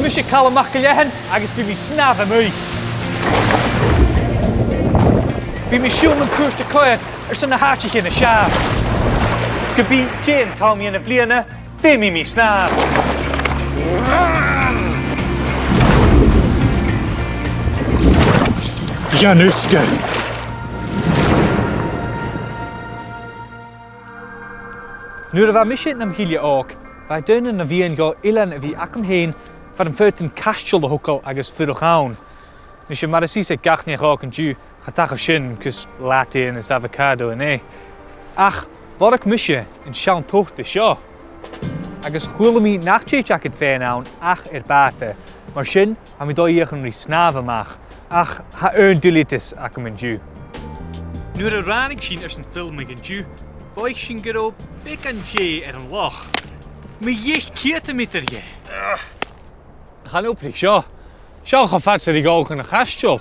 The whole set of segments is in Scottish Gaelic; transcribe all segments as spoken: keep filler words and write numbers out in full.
Mise Calum MacIllEathain agus bidh mi a' snàmh a-muigh. Bidh mi a' siubhal mun cuairt a' coimhead airson na h-àiteachan as fheàrr. Ge bith dè an t-àm dhen bhliadhna, feumaidh mi snàmh. Dhan uisge. Nuair a bha mise nam thilleadh òg, bha e daonnan a' bhuain dhomh eilean a bhith agam fhìn far am faod thu caisteal a thogail agus fuireach ann. Nise, mar as ìosal aig gach neach òg an-diugh, cha tachair sin gus latte is avocado an-dè. Ach lorg mise an seann tote seo, agus chuala mi nach tèid agad fhèin ann ach air bàta. Mar sin, tha mi dol a dh'fheuchainn ri snàmh a-mach, ach tha aon duilgheadas agam an-diugh. Nuair a ràinig sinn airson filmeadh an-diugh, mhothaich sinn gun robh beagan deigh air an loch. Mu dheich ceudameatair dheth. Chan obraich seo. Seo cho fada 's a bha mi a' dol chun a' chaisteil.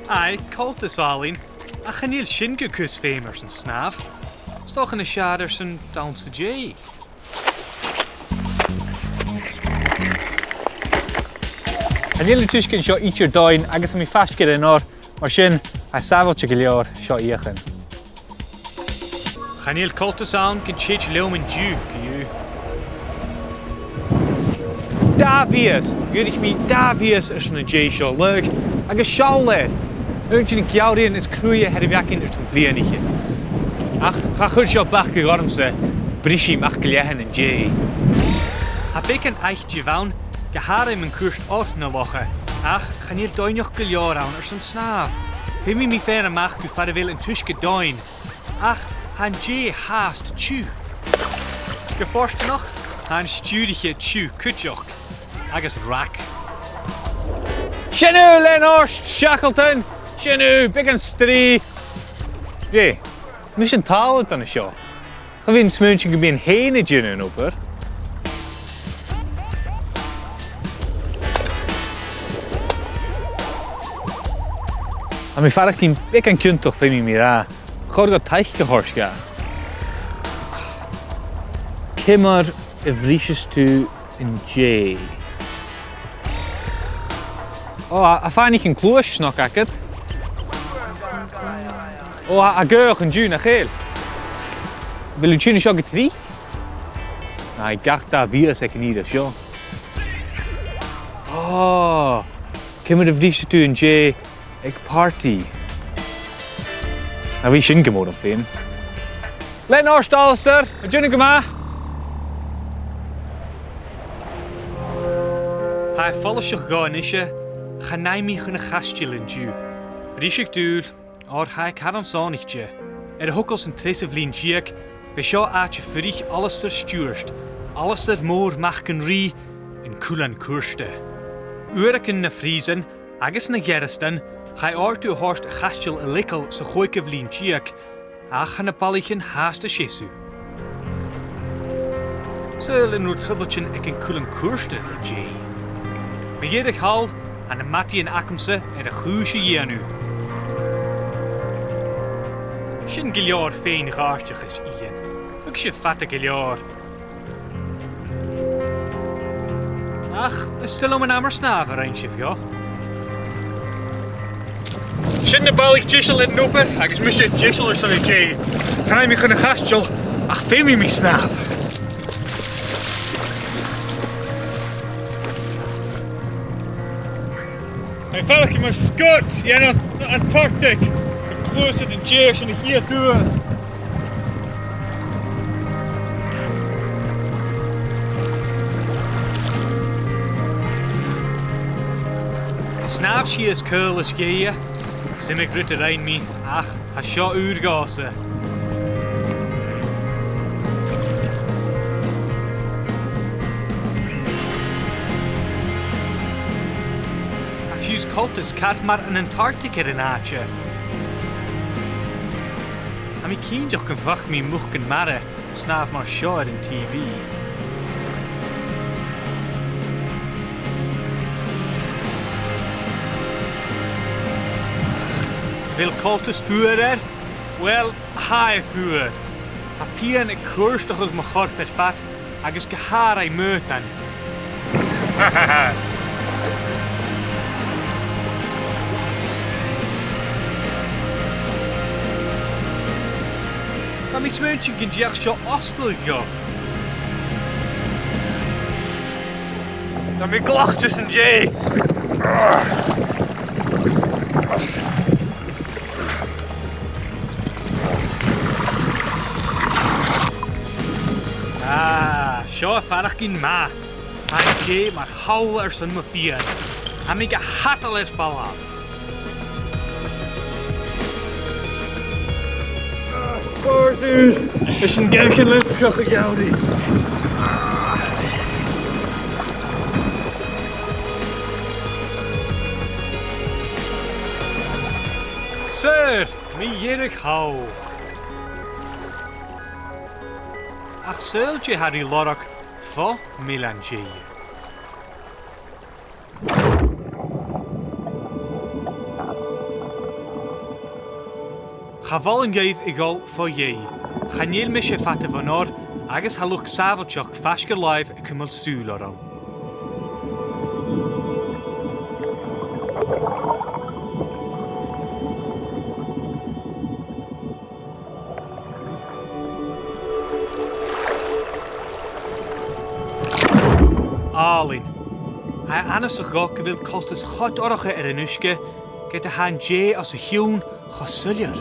Aidh, coltas àlainn, ach chan eil sin gu cus feum airson snàmh. 'S dòcha nas fheàrr airson dannsa deigh. Chan eil an t-uisge an seo idir domhainn agus tha mi faisg air an oir, mar sin, tha e sàbhailte gu leòr seo fheuchainn. Chan eil coltas ann gun tèid leam an-diugh co-dhiù. Dà mhìos! Dh'fhuirich mi dà mhìos airson an deigh seo a laighe, agus seall air! Aon de na geamhraidhean as cruaidhe a th' air a bhith againn airson bliadhnaichean. Ach cha chuir seo bacadh ormsa, bhris i MacIllEathain an deigh. Tha beagan aithisg ann, gu h-àraidh mun cuairt air na locha, ach chan eil doimhneachd gu leòr ann airson snàmh. Feumaidh mi faighinn a-mach gu far a bheil an t-uisge domhainn, ach tha an deigh fhathast tiugh. Gu fortanach, tha an stiùiriche tiugh cuideachd, agus rag. Sin thu, Lean Ort, Shackleton! Sin thu, beagan strì. Dè, mise an tàladh dhan a seo. Cha bhi mi a' smaointinn gum bi mi fhìn a' dèanamh an obair. Tha mi a' faireachdainn beagan ciontach, feumaidh mi ràdh. Chòir dhomh taic a thoirt dha. Ciamar a bhriseas tu an deigh? Ò, a, a' faighinn an cluais, 's nach agad. Ò, a, a' gaothach an-diugh, nach eil? A bheil thu a' tighinn an seo gu tric? Aidh, gach dà mhìos aig an ìre seo. Ò, ciamar a bhriseas tu an deigh aig pàrtaidh? Cha bhi sin gu mòr am feum. Lean Ort, Alasdair, a' dèanamh gu math. Tha e follaiseach dhomh a-nise, chan fhaigh mi chun a' chaisteil an-diugh. Bhris ag dùil, oir tha e caran sònraichte. Air a thogail san treas a' bhliadhna deug, b' e seo àite fuirich Alasdair Stiùbhart, Alasdair Mòr Mac an Rìgh, an Cuilean Cuairte. Uaireigin na frìosan agus na ghearastan, chaidh òrdugh a thoirt a' chaisteil a leagail sa chòigeamh linn deug, ach tha na ballaichean fhathast a' seasamh. Saoil an robh trioblaidean aig an Cuilean Cuairte an-dè? Mu dheireadh thall, tha na madaidhean agamsa air a' chùis a dhèanamh. Sin gu leòr fèin-ghàirdeachas, Iain. Thug sibh fada gu leòr. Ach, is toil leam an amar-snàmh a rinn sibh dhomh. Sin na ballaich deiseil air an obair, agus mise deiseil airson an deigh. Chan fhaigh mi chun a' chaisteil, ach feumaidh mi snàmh. Tha mi a' faireachdainn mar Scot dhan Antarctic, a' gluasad an deigh airson a' chiad turas. Snàmh sìos caol is gèidh, 's iomadh rud a rinn mi, ach tha seo ùr dhòmhsa. Tha fiù 's coltas car mar an Antarctic air an àite. Tha mi cinnteach gum faca mi mucan-mara a' snàmh mar seo air an T V. A bheil coltas fuar air? Uill, tha e fuar. Tha pian a' còrdadh mo chorp air fad, agus gu h-àraidh m' aodann. Tha mi a' smaointinn gun deach seo fhosgladh dhomh. Tha mi a' glacadh an-dè. Ah, seo faireachdainn math. Tha an dè mar tholl airson mo phian. Tha mi ga chadal air falbh. Bòrd ùr, is an gabh sin le crochadh geamhraidh. Saor, mu dheireadh thall. Ach saoil dè tha ri lorg fo mhillean deighe. Cha mholainn dhuibh a dhol fo dhèidh. Chan eil mise fada bhon oir, agus tha luchd sàbhailteachd faisg air làimh a' cumail sùil orm. Àlainn. Tha e annasach dhomh gu bheil coltas cho dorcha air an uisge, ged a tha an dè os a chionn cho soilleir.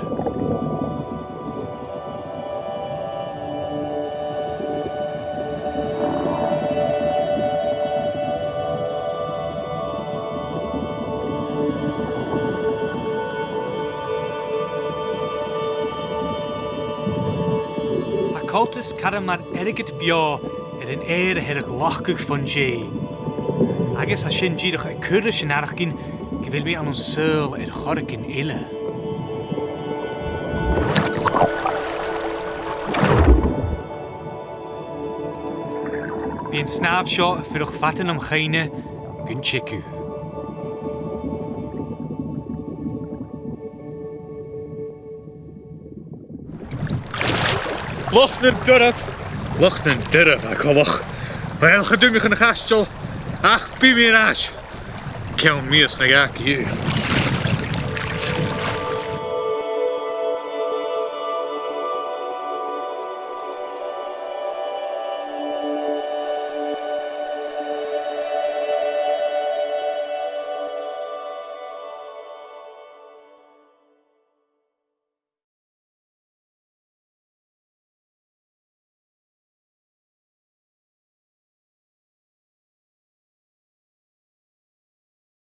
Tha coltas caran mar airgead beò air an fhear a tha air a ghlacadh fon dè. Agus tha sin dìreach a' cur ris an fhaireachdainn gu bheil mi ann an saoghal air choreigin eile. Bidh an snàmh seo a' fuireach fada nam chuimhne gun teagamh. Loch nan Doirbh! Loch nan Doirbh, a Choileach. Uill, cha d' fhuair mi chun a' chaisteil, ach bidh mi air ais. Ceann mìos no dhà co-dhiù.